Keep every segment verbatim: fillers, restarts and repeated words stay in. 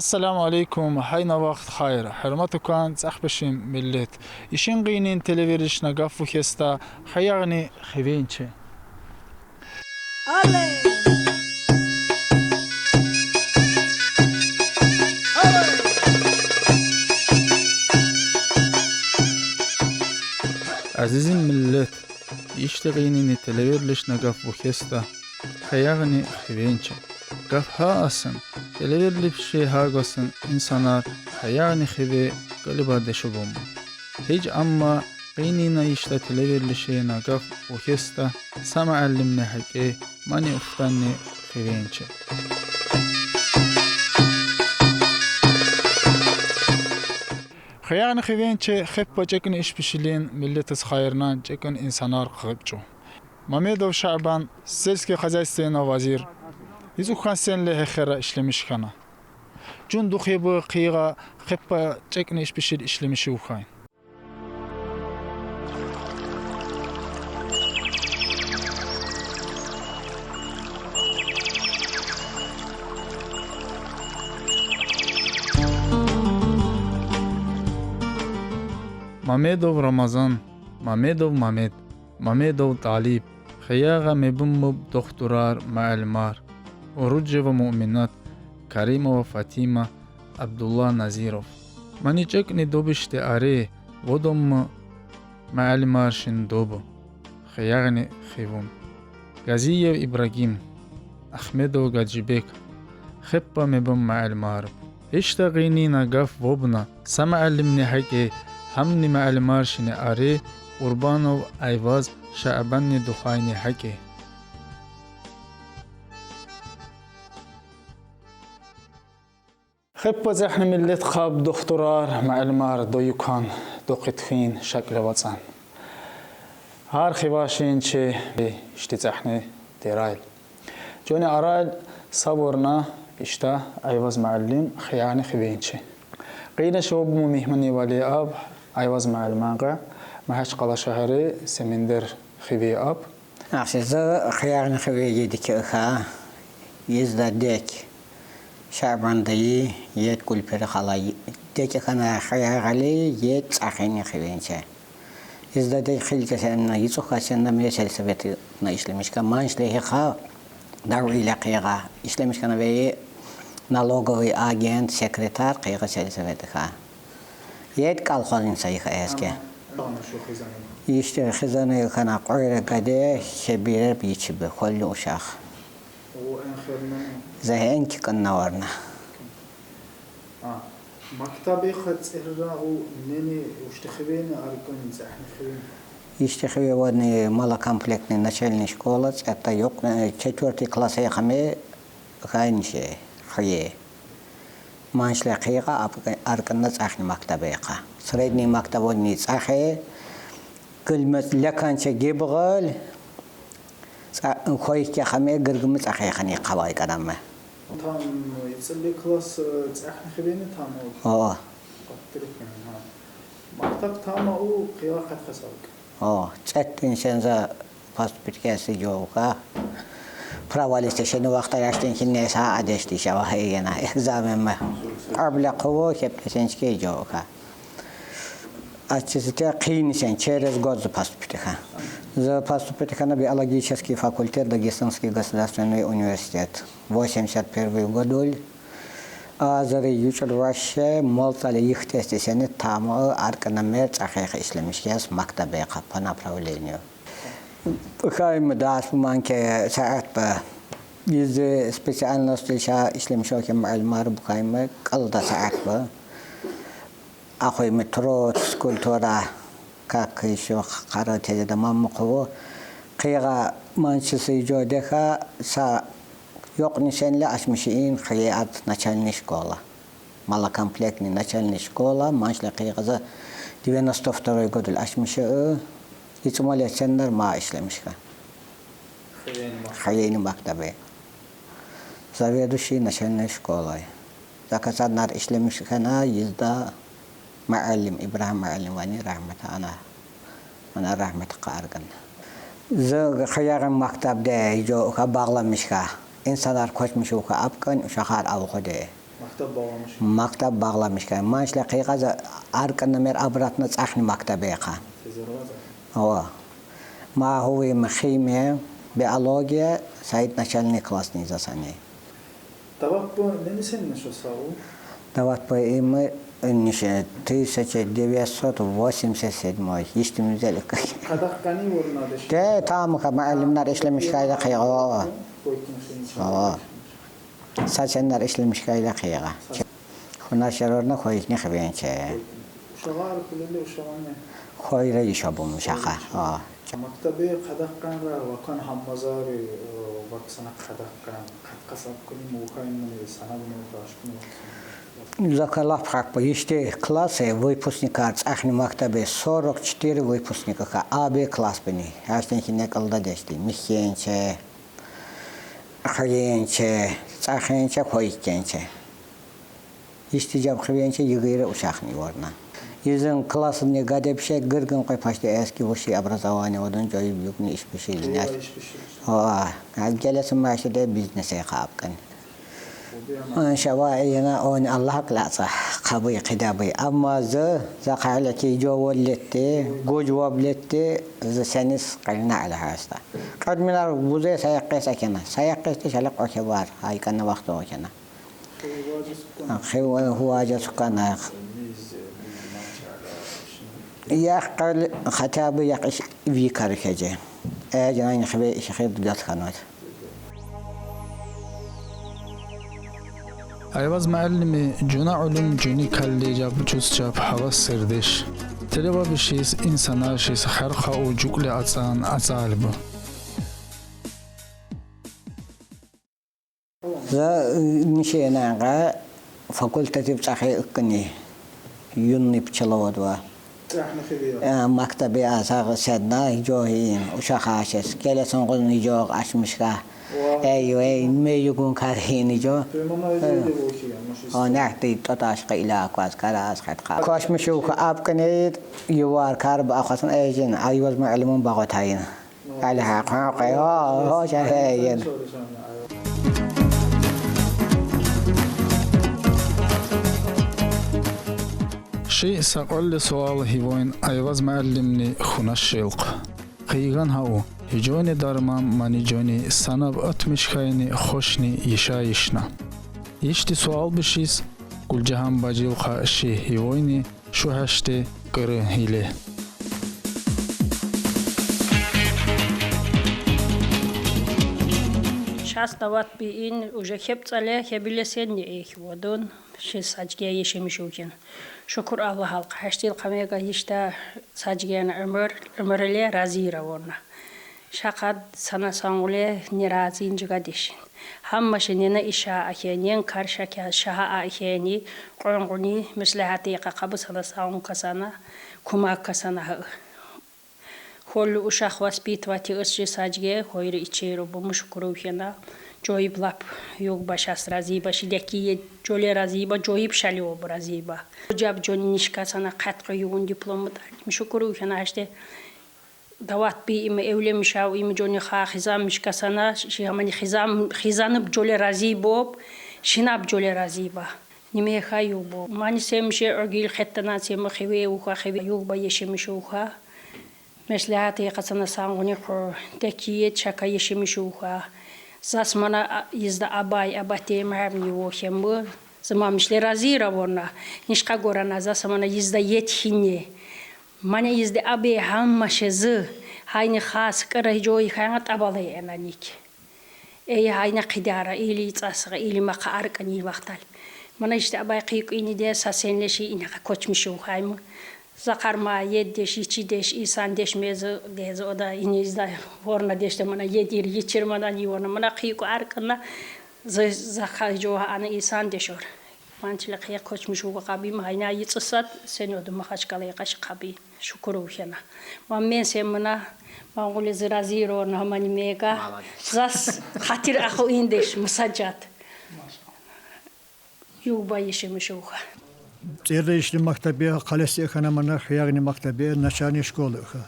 Ассаламу алейкум, гьайна вахт хайр, гьюрметлу кван цӀехбишин миллет. Ишин къыйынын телеверилишна гаф вух еста, хиягъни хивенчи. Азизин миллет, ишин къыйынын телеверилишна гаф вух еста, хиягъни хивенчи. Гаф гьа асан, телеверилиши гьа гваз асан, инсанар хиягъни хиве кӀалиба деши бумма. Гьич амма къыйынын ишин телеверилишна гаф вух еста, са муаллимни гьакӀи, мани уфтанни хивенчи. Хиягъни хивенчи хеппа чӀекӀни ишбишилин, миллетдиз хайирнан чӀекӀни инсанар къыгъып чӀув. Мамедов Шабан, сельский хозяйственный вазир. Из уххан сенли гьехера ишлемиш хьана. Чун духеба хиягъа хеппа чӀекӀни ишбишил ишлемиши уххайин. Мамедов Рамазан, Мамедов Мамед, Мамедов Талиб, хиягъа мебумбуб духтурар, муаллимар: Уруджева Муъминат, Каримова Фатима, Абдулла Назиров. Мани чӀекӀни добишди ари, вад амма муаллимаршин доба. Хиягъни хивун. Газиев Ибрагим, Ахмедов Гаджибек, хеппа мебум муаллимарб. Ишин къыйынын гаф вубна са муаллимни гьакӀи, гьамни муаллимаршини ари, Къурбанов Айваз, Шабанни Духайни гьакӀи. Хеппа цӀехни миллет хаб, духтурар, муаллимар, дойукан, докъитхин, шакьле вацӀан. Гьар хивашинчи ишди цӀехни терал. Чуьне арал сабурна ишда Айваз муаллим, хиягъни хивенчи. Къыйнач вуб му мегьманвали аб Айваз муаллиман кьве, Магьачкъала шегьерри, Семендер хиве аб. Ахси, за хиягъни хиве ед икӀ хьана, изда дек Шабан дайи, ед Гуьлпери хала, дек хьана хиягъали, ед цӀехни хивенчи. Изда дек хилкьесенна, ицӀухьасенна ме сельсоветна ишлемиш хьана, маншли гьихьа, дявиле хиягъа ишлемиш хьана, веи налоговый агент, секретарь хиягъа сельсоветда хьана. Ед колхознича хьана эске. Ишди хизани хьана, кьве рекьеди, хьи бирер бийчиб, холли ушагъ. За гьенки кӀанна варна. Мактабихъ цӀерра у нени ишди хивени, ар кӀан цӀехни хивени? Ишди хиве вадни малокомплектный начальный школа, цӀетӀа юкь, четвёртый класс хьана ме хьайинчи хьи. Маншли хиягъа, ар кӀанна цӀехни мактабихъ. Средний мактаб вадни цӀехи, гилмет леканчи гибгъал, цӀа-, хьайихъ хьана ме, гиргими цӀехи хьана, хъавай кӀанами. Там ицӀли класс цӀехни хивени там у? О. Къаттирхъ, гьа. Мактаб тама у, хиягъа къеткъес алкь. О, цӀетӀ инсен за поступить кьеси жо ухьа. Провалить тешени вахтар яштин хьи, не са адешди шава хьайина экзаменми. Кьабла хъуву, хепкесенчки жо ухьа. Ачизите къыйын инсен, через год за поступить хьана. За поступить хьана биологический факультет, Дагестанский государственный университет. Восемьдесят первый годуль. Азари ючӀур ваще, малтали йифтести сени таму, ар кӀанами цӀехи хьана ишлемиш хьана мактабихъ по направлению. Хьайим дас манке саат ба. Изи специальностьди ша ишлемиш хьана муаллимар бу, хьайим кӀалда саат ба. Ахвейми труд, скульптура, как ещё, къара тезеда мамукъу. Хиягъа маншли жо дехъ, са юкьни сенли ачмишин хьи ад начальный школа. Малокомплектный начальный школа, маншли хиягъа за девяносто второй годуль ачмиши, ицӀмале сеннар ма ишлемиш хьана. Хьайини мактаб. Заведующий начальной школой. Заказ анар ишлемиш хьана, изда муаллим, Ибрагьим муаллим вани, рагьмет ана. Ана рагьмет хъарган. За хиягъин мактабди жо ухьа багъламиш хьана. Инсанар квачмиш ухьа, аб кӀан ушагъар авугъди. Мактаб багъламыш. Мактаб багъламыш кай. Манишла къыйгъаза, аркъынна мер обратно цӀахни мактабехъа. О. Ма хьуй им химия, биология, Саид начальный классный за сани. Дават бу нени сенни шо сау? Дават бу им нише тысяча девятьсот восемьдесят седьмой. Иштимиз элик. Къадакъ къани орнадеш. Де тамуха муаллимнар ишлемиш кайла къыйгъа. О. Са сеннар ишлемиш кайла къыйгъа. Хьуна шерорна хойни хвенче. Ушагъар хулили ушагъанне. Хойра иша бумушаха. О. Мактаби къадакъ къанра вакъан хаммазари вакъсана къадакъ къан. Къадкъасаб куни мухайнни санабну башкуну. Закалап хакпа ишти классе выпускникар цӀахни мактаби сорок четыре выпускника ха А Б класс бини. Яштен хине къалда дешти. Михенче, хвенче, цӀахенче, хойкенче. Ишти жаб хвенче йигъира ушахни орна. Изин классни гадебше гыргын къой пашти эски высший образование одун жойиб югни ишбиши линяш. О, гелесин маши де бизнесе хапкын. Шава ена он Аллах класа хабы къидаби. Амма зы, за къайла ки жо воллетти, гуж воблетти, зы сенис къалина ала хаста. Къадминар вузе саякъес акена. Саякъес де шалак оке бар. Хайкана вахт окена. Хиважа сукана. Ях къал хотя бы ях иш ви кархеже. Э, жанан хиве иш хив дулат ханват. Айваз муаллими жуна улум жуни калли жаб чус жаб хавас сердеш. Телева бишис инсанашис харха у жукли ацан ацалбу. За нишенанга факультатив цӀахи ыккни юнни пчеловодва. Мактаби асагъ седна жохин ушахашес. Гелесин гъузни жох ашмишка. Эй, эй, ме югун кархини жо. О нахти тоташ къайла кваз карас хатха. Кошмишуха абкни ювар карб ахвасын эжин. Айваз муаллимун багъотайын. Алиха, къо, къо, о, о, шахейин. Ши са къалли суал гьивайн Айваз муаллимни хьуна шелкъ. Къийгъан гьау, гьи жони дарман мани жони санаб атмишхайни хошни йишайишна. Ишди суал бишис Гулжагьан бажил къа ши гьивайни шу гьашди кьыры гьили. Шас дават би ин уже хеб цӀале, хебиле сенни эхь водун, ши сажге ешемишугин. Шукур Аллагьал, къа гьашдил къамега гьишда сажгена уьмур, уьмурле рази равона. Шакъад сана сангъуле не рази инжига дешин. Гьамма ши нена иша ахье, нен кар шакя шагьа ахьени, къван-къвани меслягьат ийикъа къабу сана сангъу касана, кумак касана гьа. Хьоллу ушах воспитывать ийиз ши сажге, хойру ичеру бумуш куру хьена, жойиб лап югъ ба шас рази ба ши декие, жоле рази ба, жойиб шали обу рази ба. Жаб жон нишка сана къаткъу югъун диплом муталим шукуру хьена гьаште. Дават би им эвлемишав им жони ха хизанмиш касана, ши гьамани хизан, хизанб жоле рази боб, шинаб жоле рази ба. Ниме ха юбо. Мани сем ше огил хеттана сем хиве уха хиве юба ешемиш уха. Меслягьат ийикъа сана сангъуни ху, декие чака ешемиш уха. Зас мана а, йизда абай, абате мамни вохем бу. Зимамишле рази равона. Нишкъа горана зас мана йизда етхине. Мана йизде абе гьамма шезы, гьайни хас кьыра жой хайна тӀабалай эна ник. Эй гьайна хъидара, или цӀасгъа, или махъа аркӀани вахтал. Мана ишди абай хъийкъуйни де са сенле ши инагъа кочмишув хайма. Захъар ма еддеш, ичидеш, исандеш мезы дезы, ода инизда ворна дешде мана едир, ичир мана ни ворна. Мана хъийкъу аркӀана, за, захъа жо ана исандеш ор. Ман чиле хъия кочмишувгъа къаби, ма гьайна йицӀусад, сен оду Махачкъалае къаши къаби. Шукур ухьена. Ма мен сен мана, ман гъуле зи рази рорна гьамани мега. Зас хатир ахъу индеш, мусаджат. Юба ешемишуха. ЦӀерра ишди мактабе, къалеси эхана мана, хиягъни мактабе, начальный школа эха.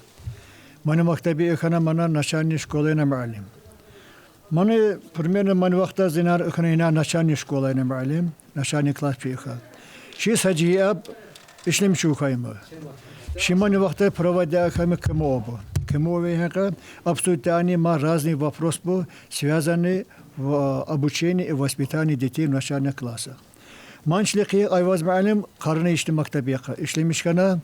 Мани мактабе эхана мана, начальный школайна муаллим. Мани, примерно, мани вахта зинар эхана ина начальный школайна муаллим. начальный класс пи иха. Ши саджи аб ишлемиши ухайма. Ши мани вахта проводя ахами КМО бу. КМО ве хакъ обсудить ани ма разный вопрос бу, связанный в обучении и воспитании детей в начальных классах. Ман чили хи Айваз муаллим къарна ишти мактаб яха. Ишлемиш хана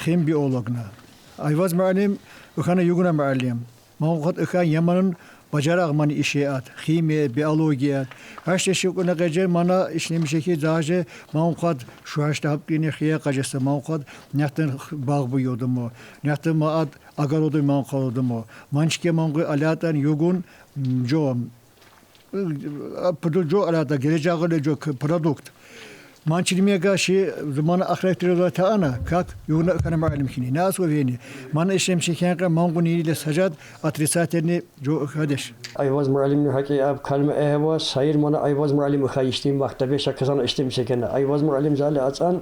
хим биологна. Айваз муаллим ухана югна муаллим. Ман ухат иха яманын бажарагъ мани иши ат, химия, биология. Гьаште ши куна гъеже мана ишлемише хи даже ман ухат шу гьаште гьап гине хия къажеса ман ухат нятын багъ буюдуму, нятын ма ат огороду ман ухат удуму. Ман чике ман гъуй алятан югун, м, жо, м, пуду жо алята, гележагъы ле жо к-, продукт. Ман чили мега ши зумана ахректере да таана, как югна хана муаллим хини. Нас увени. Ман ишлемише хенкъа ман гъуни иле сажат отрицательный жо хадеш. Айваз муаллимни гьакъи аб калма эгьева, сайир мана Айваз муаллим иха ишти мактабе шакъ хьана ишлемише кена. Айваз муаллим зали ацӀан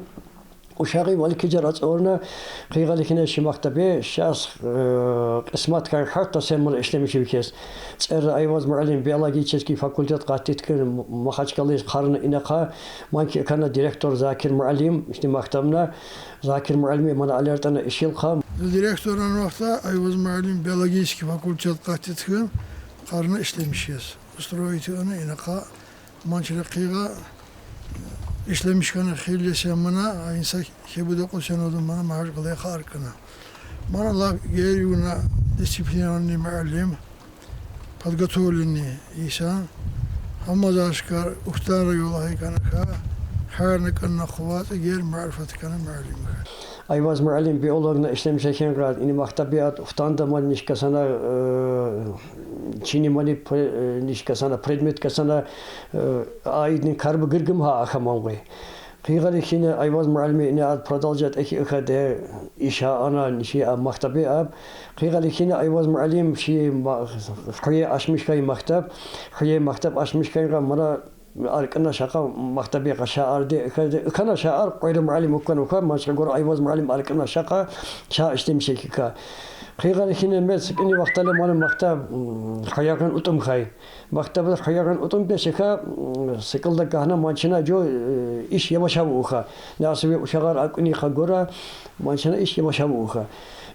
ушагъи вали кижер ацӀурна, къигъали хине ши мактабе шас, э, къисмат кан хатта сен мана ишлемиши викес. ЦӀерра Айваз муаллим биологический факультет къаттиткен Махачкъализ къарна инакъа, ман ки кана директор Закир муаллим, ишти мактабна, Закир муаллими мана алертӀана ишилкъа. Директоран вахта Айваз муаллим биологический факультет къаттиткен къарна ишлемишес. Устроить ана инакъа, ман чили къигъа ишлемиш хана хилле сен мана, а инса хебуда къу сен оду мана Махачкъалае хар кана. Мана лап гери уна дисциплинированный муаллим, подготовленный инсан. Амма зашкар ухтан райола гьай кана ха, харна кана хват гер марфат кана муаллим ха. Айваз муаллим биологна ишлемише хенкъа ини мактабе ат ухтан да ман нишкасана, э, чини мани пре-, э, нишкасана, предмет касана, э, аидни карбы гиргим гьа аха ман гъуй. Къигъали хине Айваз муаллими ина ат продолжать эхи иха де иша ана ниши а мактабе аб. Къигъали хине Айваз муаллим ши ма-, хуе ашмиш хай мактаб, хуе мактаб ашмиш хай гъа мана аркъна шакъа мактабе къа шаар де, иха де, ихана шаар къойра муаллим уккан ука, ман чиха гора Айваз муаллим аркъна шакъа ша ишлемише хика. Къигъали хине мед сикъини вахтале мана мактаб, м, хуягъан утум хай. Мактабда хуягъан утум пешеха, м, сикъылда кагьна ман чина жо, э, иш яваш-яваш уха. Насиве ушагъар акуни ха гора, ман чина иш яваш-яваш уха.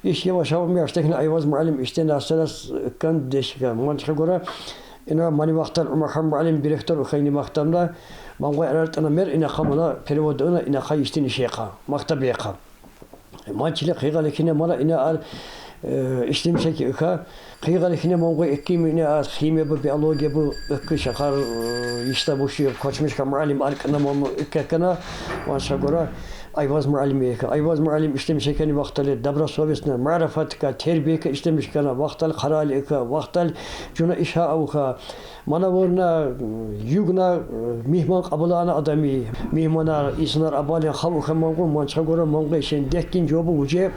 Иш яваш-яваш ми аштехна Айваз муаллим иште насарас кан дешеха. Ман чиха гора, ина мани вахтар Умархан муаллим директор уха ини мактабда, ман гъуй арартӀана мер ина ха мана перевод ина, ина ха иштин ишеха, мактабеха. Ман чили къигъали хине мана ина ар, э, ишлемише хика. Къигъали хине ман гъуй экки муьне ар химия бу, биология бу, экки шахар, э, ишта бу ши кочмиш ха муаллим аркъна ман эккана, ман чиха гора Айваз муаллим ика. Айваз муаллим ишлемише хани вахтали добросовестно, марфат ка, тербия ка ишлемиш хана, вахтали къарали ика, вахтали жуна иша авха. Мана ворна, югна, мигьман кьабулана адами. Мигьманар, инсанар абален хаб уха ман гъуй, ман чиха гора ман гъуй шин деккин жо бу вуже,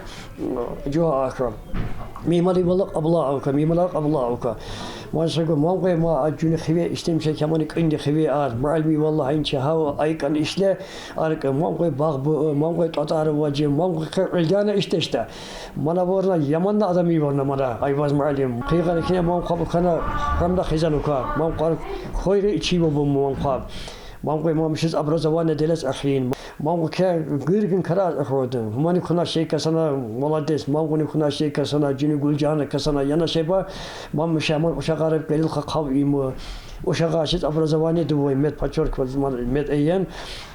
жо аха. Мигьманар валлагь кьабула авха, мигьманар кьабула авха. Ман чиха гора ман гъуй ма а жуни хиве ишлемише хьамани кьинди хиве ар. Муаллими валлагь гьа инчи гьав айкьан ишле, аркъа ман гъуй багъ бу, ман гъуй тӀватӀар важи, ман гъуй къе илдана иштешда. Мана ворна, яманна адами ворна мана, Айваз муаллим. Къигъали хине ман хаб хана, гьамда хизан ука. Ман къар хойри ичи ва бу ман хаб. Ман гъуй ман мишиз образование делес ахин. Ман гъуй ке гиргин караз ахрода. Мани куна шей касана, молодец. Ман гъуни куна шей касана, жуни Гулжана касана, яна шей ба. Ман миша ман ушагъараб гелил ха хаб има. Ушагъа шиз образование дувай, мед подчеркивать, ман мед эйен.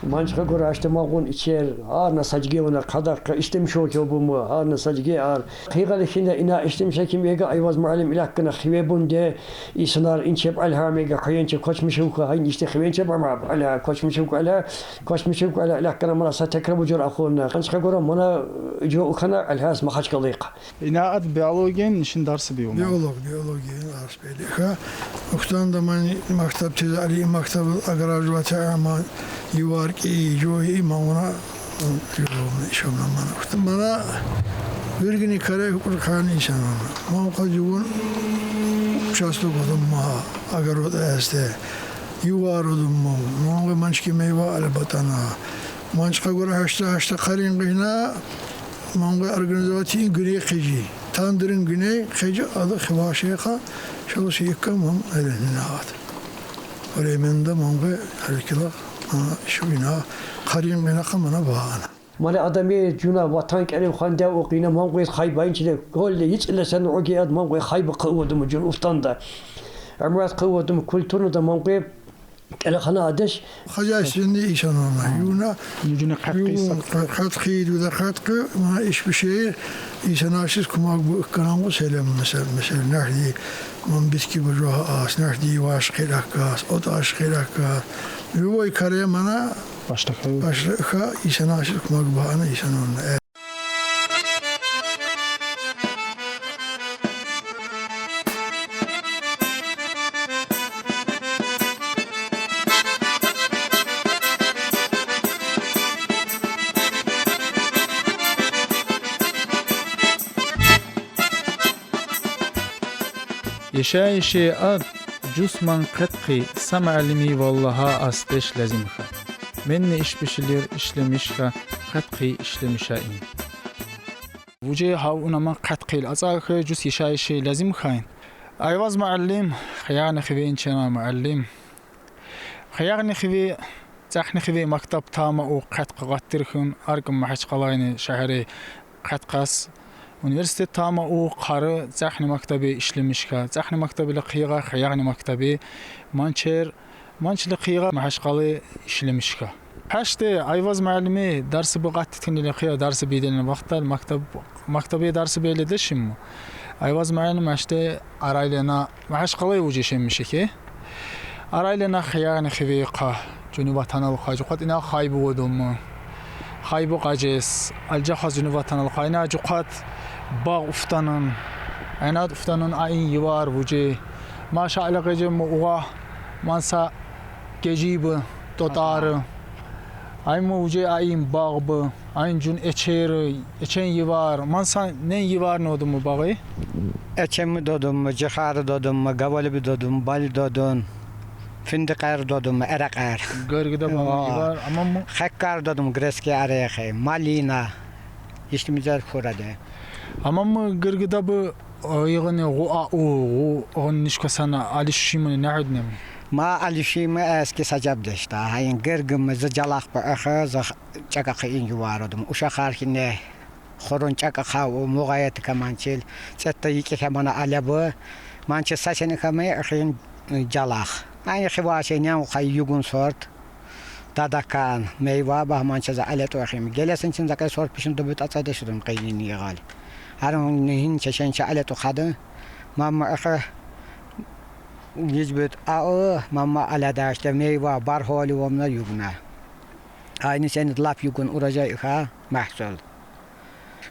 Ман чиха гора ашта ман гъун ичер, ар на саджге вана къадакъ, ишлемиш хьо бу ма, ар на саджге ар. Къигъали хине ина ишлемише хим ега Айваз муаллим илаккана хиве бун де, инсанар инчеб алгьа мега хьуенче кочмиш ука, гьа ин иште хивенчеб ама алгьа, кочмиш ука алгьа, кочмиш ука алгьа, илаккана мана са текра бу жур ахунна. Ман чиха гора мана жо ухана алгьас Махачкъалайкъ. Ина ат биологиин нишин дарс бивума? Биолог, биологиин дарс бели. Ха, ухтан да ман мактаб тез али, мактаб аграр жвате ама ювар ки жо и ман вуна, ишамна мана. Ухтан мана виргини каре Къуръан ишамна. Ман къа жувун участок удум ма, огород эсте. Ювар удум ма. Ман къа ман чике мейва албатана. Ман чиха гора гьашта, гьашта къарин къина, ман къа организовать ин гине хъижи. Тандырын гине хъижи ада хивашеха, шалу ши икка ман эленина ат. Временда ман къа гьарикила Ана иш вина, къарин вина къамана ба ана. Мана адами жуна ватан кӀерим ханда, укъина ман къуй хайбаин чиле, голле, ицӀле сен уги ад ман къуй хайба къувудум жун уфтанда. Амрат къувудум культурно да ман къуй кӀеле хана адеш. Хозяйственный ишан ана, юна. Юна къаткъи юна сак. Къаткъи, юна къаткъи, ма иш биши, ишан ашиз кумак бу къарангу селем, месел, месел, нахди, ман битки бу жоха ас, нахди ваш къиракас, от аш къиракас. Любой каре мана баштаха. Баштаха ишан ашиз кумак бу ана ишан ана. Яшайиши ад, жусман къаткъи, са муаллими валлагьа ас деш лазим ха. Менни ишбишилер ишлемиш ха, къаткъи ишлемиша ин. Вуже гьав уна ман къаткъил ацӀа хьи, жус яшайиши лазим хьайин. Айваз муаллим, Хиягъни хивейин чна муаллим. Хиягъни хиве, ЦӀехни хиве мактаб тама у къаткъа къаттир хьун, аркъ Магьачкъалайни шегьери къаткъас. Университет тама у къари ЦӀехни мактаби ишлемиш ха. ЦӀехни мактабила къигъа Хиягъни мактаби, манчер, манчила къигъа Магьачкъали ишлемиш ха. Гьаште Айваз муаллими дарси бу къаттитинила къия, дарси бийделина вахтал мактаб, мактаби дарси бейле дешим. Айваз муаллим гьаште арайлена Магьачкъалай вуже шемишихе. Арайлена Хиягъни хиве хьа, жуни ватанал хьа, жукъат ина хайбу водуму. Хайбу къажес, алжахаз жуни ватанал хьа, ина жукъат багъ уфтанун. Ина уфтанун айин йивар вуже. Машаллагь, геже му угъа манса гежи бу, тотари. Ай му вуже айин багъ бу, айин жун эчери, эчен йивар. Манса нен йиварни одуму багъи? Эченми додуму, жихари додуму, гавалиби додуму, бали додун, финдикъер додуму, эрекъер. Гиргида багъи йивар, амма му хеккар додуму, грецкий орехи, малина. Иштимизер хураде. Амма му гиргида бу О, игъни гъу а у, гъу, гъу нишкасана алишимуни нагьуднем. Ма алишими эски сажаб дешта. Гьайин гиргими зи жалахъ бу эхи, зи чӀакӀахъи ин юварудум. Ушахар хьине хурун чӀакӀахъа у, мугъаят каманчил. ЦӀетта йикӀи хьамана алябу. Манчи сасени хьами эхин жалахъ. Ани хиваши нян хай югун сорт. Дадакан, мейва багьман чаза алетӀу эхим. Гелесин чин закай сорт пишин дубу тӀацӀа дешудум къинин йигъал. Гьарун гьин чешен ча алетӀу хадин. Мамма эхи гизбит ау, мамма аладашда мейва, бархоли вомна югна. Айни сенит лап югун урожай иха магьсул.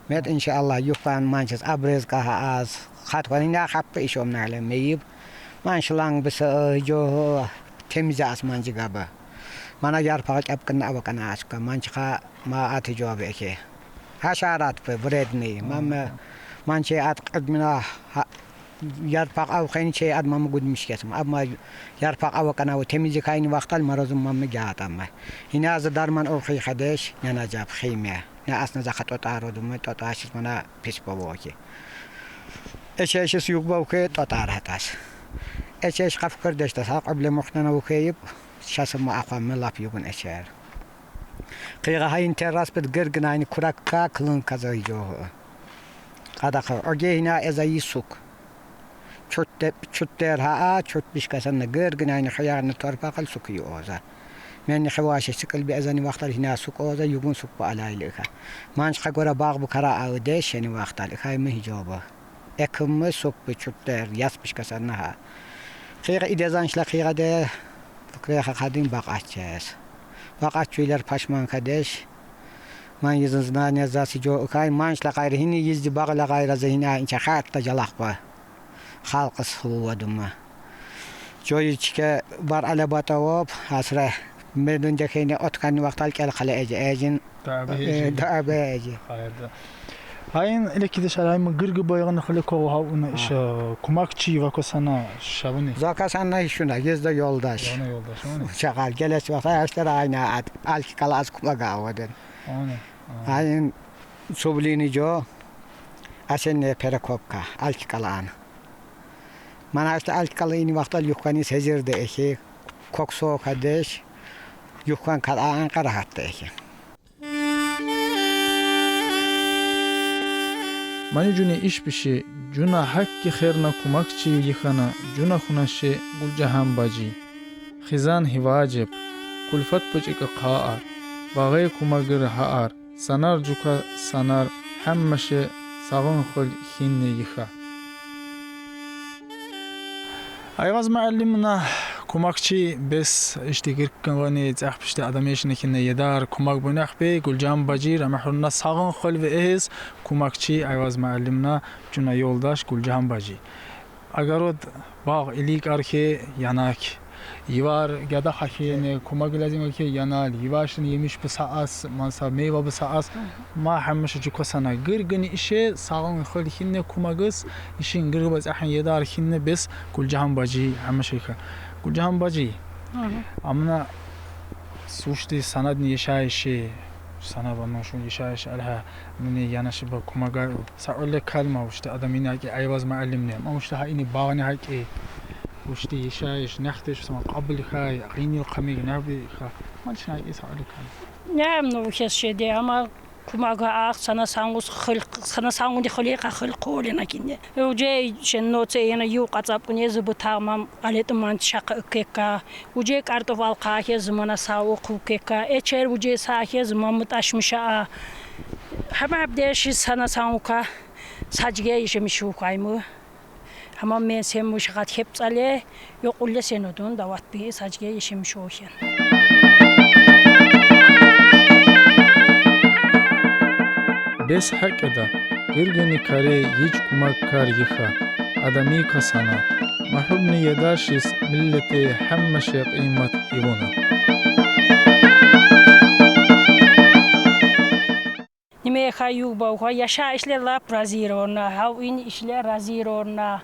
Мет, иншаллагь, юхван манчиз обрезка гьа аз. Хатван ина хаппа ишом нагьле мейиб. Ман шланг биса, э, жо, темиз аз манчи габа. Мана ярпагъ кӀапкъин авакъана ашка. Манчи ха ма ати жо беке. Гьашарат бе вредный. Мама манчи ат къидмина ха-, ярпагъ авхен чей ад мама гудмиш кесим. Амма ярпагъ авакъана у темизи кайни вахтал морозум мама гятама. Ина за дарман овхи хадеш, няна жаб химия. Не асна захъа тӀотӀар одуми, тӀотӀашиз мана пис бавоки. Эчешис юг бавки тӀотӀар гьатас. Эчеш къафкар дешта, са къабле мухтана вукеиб, шасма ахвам лап югун эчер. Къигъа гьайин террас бит гиргин айни куракка клин каза йижо. Къадахъа оге гьина эза йисук. Чут де-, чут дер гьа а, чут бишкасанна гиргин айни хиярни торпакъал сук йиоза. Менни хиваши сикил би эзани вахтал гьина сук оза, югун сук бу алайли иха. Манч хагора багъ бу кара а деш, шени вахтал ихай ми гьижоба. Эким ми сук би чут дер, яс бишкасанна гьа. Къигъа идезан шла къигъа де, фукреха хадин бакъаччес. Бакъаччуйлер пашман кадеш. Ман йизин знание зас йижо ихай, манч ла къайра гьини йизди багъ ла къайра за гьина инча хатта жалахъ ба. Халкъ сувадума. Жойи чике бар алабата воп, асра медун дехейни отканни вахтал кӀел хъале эжи, эжин, Дабе э, эжи. Дабе эжи. Хайрда. Гьайин, илеки деш арайма гирги байгъана хъале кого гьав уна иша, кумакчи ва косана шавуни. Закасанна ишуна, гезда ёлдаш. Ёна ёлдаш, уни. Шагъал гелес вахта аштар айна ат, алки кала аз кумага аваден. Уни. Гьайин, сублини жо, асенне перекопка, алки калаан. Мана ашта алккала ини вахтал юхкани сезир де эхи, коксо кадеш, Юхкан кар а анкъа рагьатда эхи. Мани жуни ишбиши, жуна гьакки херна кумакчи йихьана жуна хунаши Гулжагьан бажи. Хизан гьи важиб, кулфат бучӀи кӀахъаар, багъе кумагир гьаар, санар жука санар, гьаммаши сагъун хвел хьинни йиха. Айваз муаллимна, кумакчи бес ишди гиркин гъони цӀехпишди адамешна хьинни едар кумак бунахби Гулжагьан бажи, рамахрунна сагъун хвел ви эгьиз кумакчи Айваз муаллимна, жуна ёлдаш Гулжагьан бажи. Огород, багъ, илик архи янак. Йивар гада хахиене, кумак лазим архи янал. Йивашин емиш бусаъас, манса мейва бусаъас. Ма гьаммаши жука сана. Гиргин ише сагъун хвел хьинни кумагиз, ишин гиргба цӀехин едар хьинни бес Гулжагьан бажи гьаммаши ха. Гулжагьан бажи. Амна сушди санадни яшайиши, сана ба ман шун яшайиш алгьа, муни янаша ба кумага са улле калма ушди адамини гьакӀи Айваз муаллимни. Ма ушди гьа ини багъни гьакӀи. Ушди яшайиш, нахтиш сама къабул хай, къинил къамиг нахби ха. Ман шна гьакӀи са улле калма. Ням ну хес шеди, ама кумага ах, сана сангус хил, сана сангуди хилиха хил къолина кине. Уже шен ноце ена ю къацапкуне зубу тамам, алету ман шакъа укека. Уже картоф алкъа хе зумана саву къукека. Эчер уже са хе зуман муташ муша а. Гьама абдеши сана сангука. Сажге ише мишу кайму. Гьама мен сен мушагъат хеп цӀале, ёкъулле сен одун дават би сажге ише мишу хен. Бес гьакӀ ада, гиргини каре йич кумак кар йиха, адамика сана, магьрумни ядашиз миллети гьаммаши къимат ивуна. Ниме ха юба уха, яшайишле лап разирона, гьав ин ишле разирона,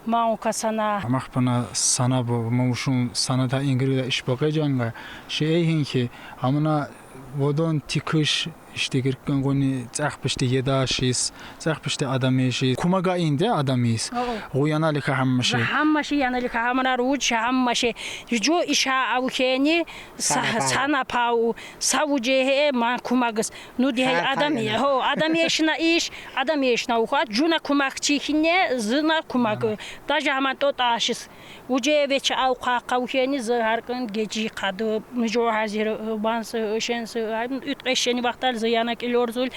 маука сана. Амахпана сана бу, мушун сана та ингирда иш бакъе жанга, ши эгьин хьи, амна водон тикиш, ишди гиркин гъони цӀехпишди ядашиз, цӀехпишди адамешиз. Кумага инде адамиз. Гъу яналиха гьаммаши. Гьаммаши яналиха гьамана руч гьаммаши. Жу иша авхени са-, сана пау, са уже гье ман кумагиз. Ну дигье адам, гьо, адамешна иш, адамешна уха, жуна кумакчи хьине, зина кумак. Даже гьаман тӀотӀашиз. Уже вече ал къа-, къавхени зи гьаркъин гечи къаду, жо гьазир, банси, шенси, ай, ут къешени вахтал зи яна килорзул,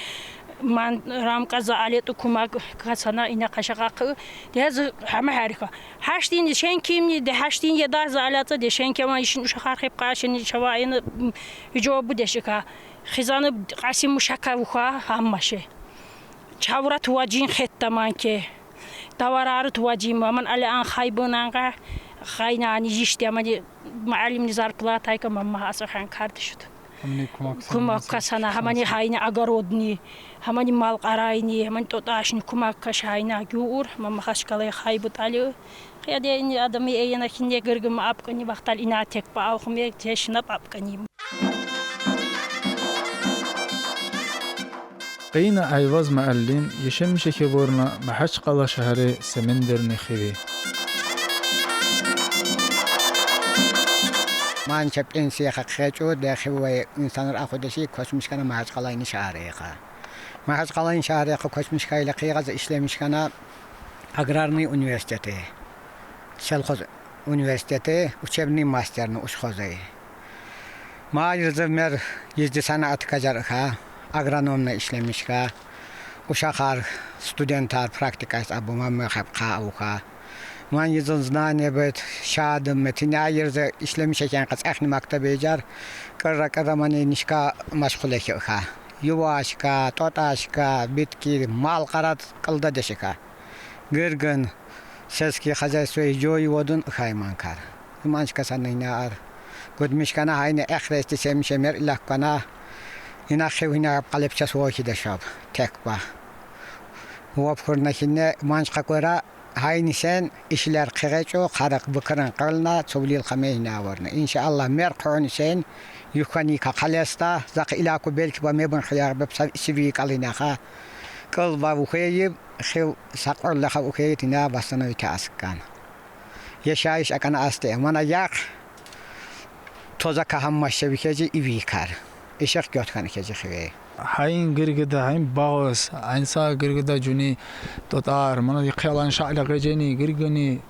ман рамка зи алету кумак касана ина къашакъакъ, де зи гьама гьариха. Гьаштин шен кимни, де гьаштин еда зи алятса, де шен кема ишин ушахар хеп къашени шава ин, жо будешика. Хизаны Къасим мушака уха гьаммаши. Чавра туважин хетта манке. Даварары туважин, аман али ан хайбынанга хайнани ишди, амани муаллимни зарплатайка мамма асахан кардышуд. Амни кумак сана, кумак сана, гьамани гьайни огородни, гьамани мал къарайни, гьамани тӀотӀашни кумак каш гьайна гюур, мамма хашкалай хайбут али. Къиядени адами эйна хинне гиргим апкъни вахтал ина тек ба алхуме тешна апкъни. Къина Айваз муаллим яшамиш хьиворна Магьачкъала шагьри Семендерни хиви. Ман чапин сиха хечу, де хивай инсанар ахудаши космишкана Магьачкъалайни шагьри ха. Магьачкъалайни шагьри ха космишкайла къигъаз ишлемишкана аграрный университети. Сельхоз университети учебный мастерни ушхозай. Ма йирзив мер йизди санаат кажар ха, агрономна ишлемишка. Ушахар, студентар практикайс абу мамма хаб ха авха. Ман йизин знание бет, шадым метина йирзи ишлемиш экен къац эхни мактабе жар. Къырра-къырра мани нишка машгъул эхи ха. Ювашка, тӀотӀашка, битки, мал къарат къылда дешика. Гиргин, сельский хозяйство жой водун хайман кар. Иманчка санина ар. Гудмишкана гьайни эхрести семше мер илаккана. Ина хивина къалипчас вохи дешаб. Текба. Вопхурна хинне манчка кора гьайни сен ишлер къигъечу, къаракъ букран къална, цувлил хаме ина ворна. Иншааллагь, мер къуни сен юхани ка къалеста, зак илаку белки ба мебун хияр беп сав сиви къалинаха. Къыл ва ухейи, хив сакъур лаха ухейи тина васана вита аскан. Яшайиш акана асте. Мана як Тоза кагьан машевикеджи ивикар. Ишек гёткан кеджи хивей. Гьайин гиргида, гьайин багъиз, гьайин са гиргида жуни тӀватӀар, мана йикъалан шаъла гъежени, гиргини,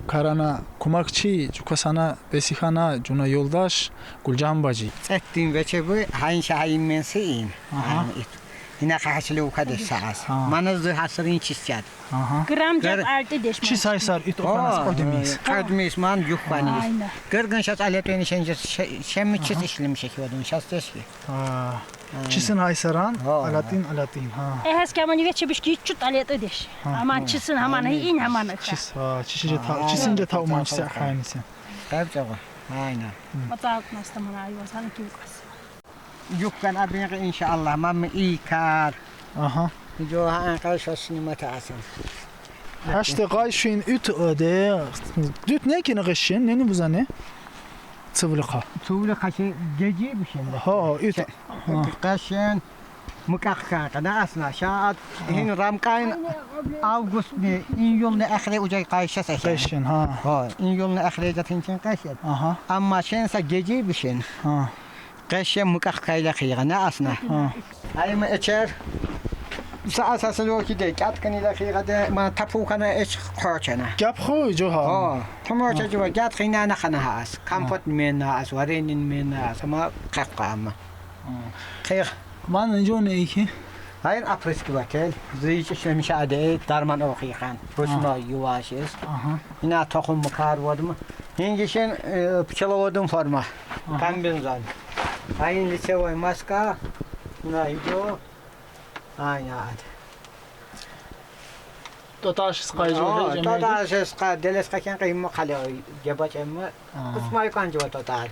карана кумакчи, жука сана бесихана, жуна ёлдаш, Гулжагьан бажи. ЦӀетдин вече буй, гьайин ша гьайин менси ин. Агьа. Гьайин ит. Ина хахашлы укадеш сагъаз. Гьа. Мана зи гьасирин чисчад. Агьа. Грамм жат артидеш. Чи сай сар ит окъанас къойдумиз. Къойдумиз ман юхваниз. Айна. Гиргин шац алетвени шенжи шеми чис ишлемишеки вадун шац дешки. Гьа. Чисин гьай саран, алятин, алятин, гьа. Э, гьас камани вече бишки чут алятидеш. Гьа. Аман чисин гьаман ин гьаман. Чис, гьа, чисинже тав, чисинже тав манчисе хайнисе. Тав чагъа. Айна. Матак наста мана айвазан ким къас. Юккан абинги иншаллагь, мамми икар. Агьа. Жо гьа анкъай шо снимата асан. Гьаште къай шин ит оде. Дют не кини къешин, нени бузане? Цувликъа. Цувликъа ши гежи бишин. Гьа, ит. Къешин мукъакъ кан къана асна. Шаат гьин рамкъайн августни, июлни ахири уже къайша сехин. Къешин, гьа. Гьа, июлни ахири жатын чин къешин. Агьа. Амма шин са гежи бишин. Гьа. Къешин мукъакъ кайла хига, не асна. Гьа. Айма эчер. Са асасы локиде, кяткани ла хига де, ма тапукана эч къочана. Кяп хуй жо гьа. Гьа. Тамоча жува, кят хина на хана гьас. Компот мен на ас, варенье мен на ас, ама къакъама. Къих. Ман жо не ики? Гьайин опрыскиватель. Зи ич ишлемиша аде, дарман охихан. Ручной ювашиз. Агьа. Ина тухум мукар водум. Гьинги шин, э, пчеловодун форма. Агьа. Комбинезон. Гьайин лицевой маска. Ина идё. Айна ад. ТӀватӀар ши скъай жо. ТӀватӀар ши скъай, делес къакен къимма къале, гебачемма. Кусмай къанжи ва тӀватӀар.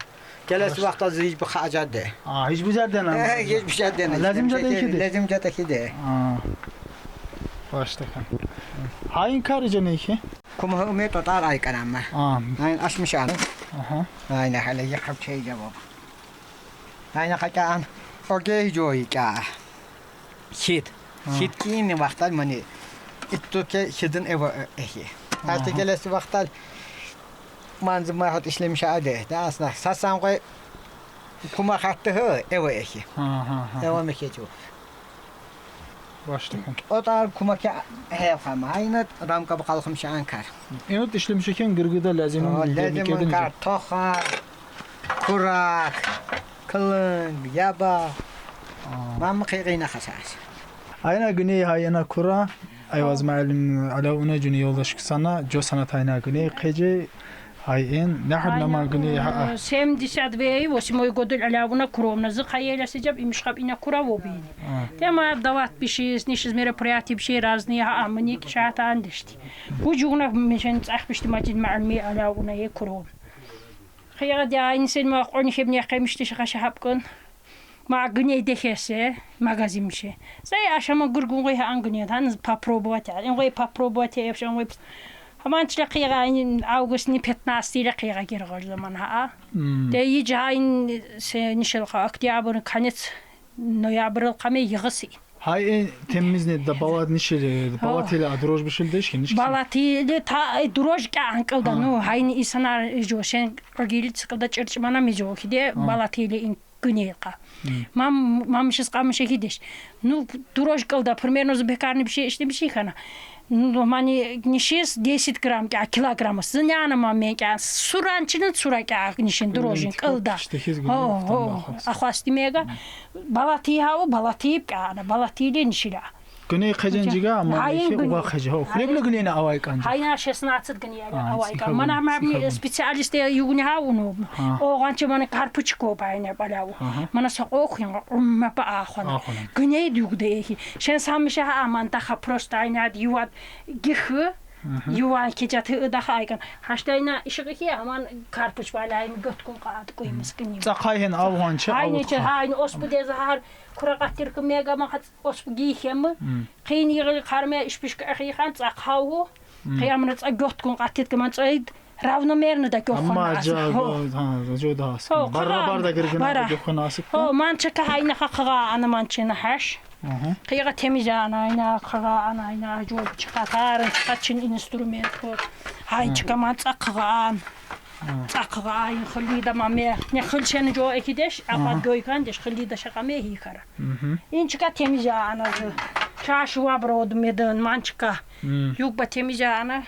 Гелес вахтда зи гьич бу хажат де. А, гьич бу жадена. Э, гьич бу жадена. Лазим жада ихи де. Лазим жада ихи де. А. Башта кан. Гьайин кар жана ихи? Кумагь уме тӀватӀар айкъанама. А. Гьайин ашмишан. Агьа. Гьайна гьале яхъаб чей жаваб. Гьайна къакъан. Окей, жой кя. Хит. Хит кини вахтал мани. Иттуке хидин эва эхи. Гьатта гелеси вахтал манзи магьат ишлемиша аде. Да асна. Сасан къой кума хатты гьы, эва эхи. Эва мехечу. Башта кан. ТӀватӀар кумаке гьев хама. Айна рамка бу къалхымиша анкар. Инут ишлемишекен гиргида лазим. Лазим анкар. Тоха, курак, кылынг, яба. Мамми къигъина хасас. Айна гуьне гьай ина кура, Айваз муаллим, Алявуна жуни ёлдаш ксана, жо санат айна гуьне къеже, гьай ин, не гьад нама гуьне гьа. Семьдесят вей восьмой годул Алявуна куромна, зи къайела сижаб имишгъаб ина кура вобин. Тема дават бишиз, нишиз мероприятие биши разные, гьа, амни кишата андешти. Гужугна мешен цӀах бишти мажид муаллими Алявуна е куром. Хига дяйнсин ма къони хебне къемишти шаха шахабкъун. Ма гуьней дехесе, магазин мише. Сай ашама гургун гъой гьа ан гуьней, гьан попробовать я. Ин гъой попробовать я, ин гъой. Гьаман чила къигъа, ин августни пятнадцатый ила къигъа гиргъур заман гьа. Де йижа ин се нишел ха, октябрь, конец ноябрь къаме йигъиси. Гьай, э, темизни да балат нишили, балатили а дрожь бишил деш ки, нишки. Балатили та, э, дрожь кя анкъылда, ну, гьайни инсанар жо, шен огили цикъылда чирчмана ми жо, хиде балатили ин гуьней къа. Мам, мамишиз къамиша хидеш. Ну, дрожь кьилда, примерно, зи бекарни биши, ишди биши хьана. Ну, мани нишиз десять грамм кя, килограмм. Зи няна мамин кя, суран чилин сура кя нишин дрожжин кьилда. О, о, ахвасти мега. Балати гьав, балати кя, ана, балати ли нишила. Гуьне хъежен жига, ама гьайин ихе гуьне. Угъа хъежа. Гьо, хуребла гуьнена авай кӀан. Гьайна шестнадцать гуьне авай кӀан. Мана мамни специалист югни гьавуну. Огъанчи мана карпучко пайна балав. Мана сокъохин, умма па ахвана. Гуьне югде эхи. Шен самиша аман таха просто айнад ювад гихи. Юван кечати даха айкан. Гьаштайна ишигъи ки аман карпуч балайми гъоткун къад къуймас гуьне. ЦӀакъай гьен авгъанчи. Гьайни авутха. Гьайни оспу дезагьар кура къаттир ки мега ма хъац оспу гийхеми. Къин йигъил къарме ишпишка эхи хан цӀакъ гьаву. Къиямна цӀакъ гъоткун къаттит ки ман цӀайд равномерно да гъохвана. Амма асик. Жо, гьо, жо да асик. Барра барда гиргина гъохвана асик. Гьо, манча ка гьайна хакъа ана манчина гьаш. Къигъа темиз ана, айна, къигъа ана, айна, жо чкъатар, чкъачин инструмент хо. Гьай чкъа ман цӀакъ къигъан. Акъа айин хыллидама ме, не хылчени жо экидеш, апа дойкандеш, хыллида шакъа ме хикара. Инчика теми жа аназы. Чашуа броду медын манчика. Югба теми жа ана.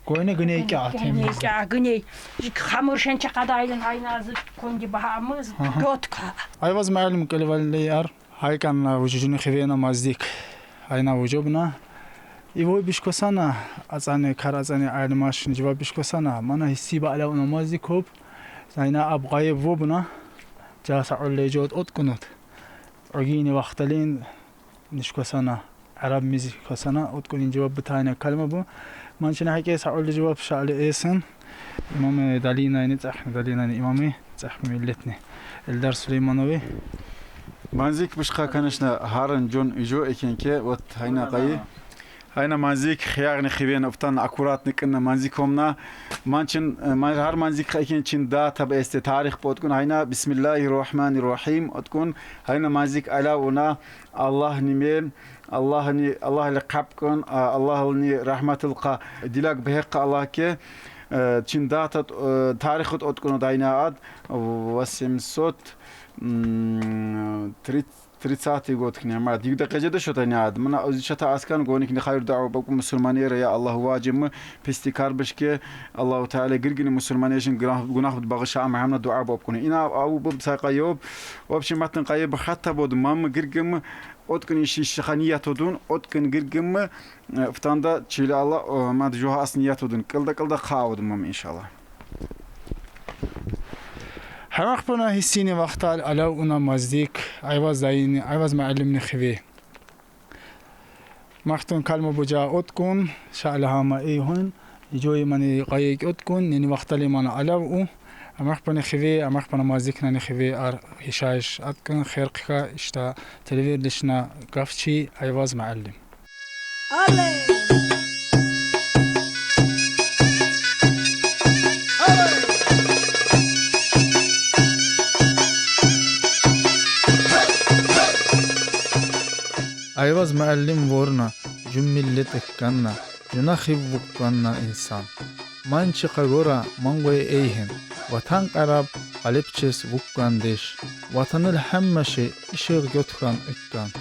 Гойна гыней кя теми. Гыней кя, гыней. Хамыр шен чакъа дайлын айназы конги бахамыз. Дотка. Айваз муаллим калывалле яр. Хайканна вужужуни хивена маздик. Айна вужобна. Иво бишкосана, ацани кар ацани айлмаш, нижва бишкосана. Мана хиси ба аля уна маздик хоп. Айна аб гъайыб вобна. Жа саулле жод откунут. Огини вахталин нишкосана. Араб мизи косана, откунин жаваб бытайна калма бу. Манчина хакес саулле жаваб шали эсен. Имаме Далинайни, цахни Далинайни имаме, цахни миллетни. Эльдар Сулейманови. Манзик бышха, конечно, харын жон ижо экенке, вот хайна гъайи. Хайна манзик хиягъни хивен уфтан аккуратны кынна манзик хомна. Манчин, э, ман-, хар манзик экен чин да таб эсте тарих боткун. Хайна бисмиллахир рахманир рахим откун. Хайна манзик аля уна Аллахни ме, Аллахни, Аллахли къапкъын, а, Аллахни рахматыл къа, дилаг бехкъа Аллахке, э, чин датат, э, тарихут откъуну дайна ад, восемьсот, м, тридцать, тридцатый год кне, ма, дигда къежеде шо дайна ад. Мына, ози чата аскан гоник не хайр даа бакъу мусульманера, я Аллах, важим, пести карбышке, Аллаху Таала гиргини мусульманешин гунах, гунах багыша, Мухаммад дуа бопкуну. Ина, аб, бу сакъа ёб, в общем, матын къайы бу хатта боду, мамы гиргим, Откын иши шиха ният одун, откын гиргим, э, фтанда чили Алла, э, мад жуха ас ният одун. Кылда, кылда къа одун мам, иншалла. Хамах пана хисини вахтал аля уна маздик, Айваз дайини, Айваз муаллимни хиве. Махтун калма бу жа откун, шаъла хама эйхун, ижои мани гъайик откун, нени вахтали мана аля у, Амах пана хиве, амах пана маздикнани хиве ар хишаиш аткын херкха ишта телевизор дишна гафчи Айваз муаллим. Айваз муаллим ворна, жум миллет экканна, жуна хив вукканна инсан. Ман чикъа гора, ман гъой эйхин, ватан къараб, къалипчес вуккан деш, ватаныл хаммаши ишигъ гётхан эккан.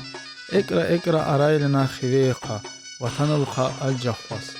Экра-экра арайлина хивейха, ватанылха алжахвас.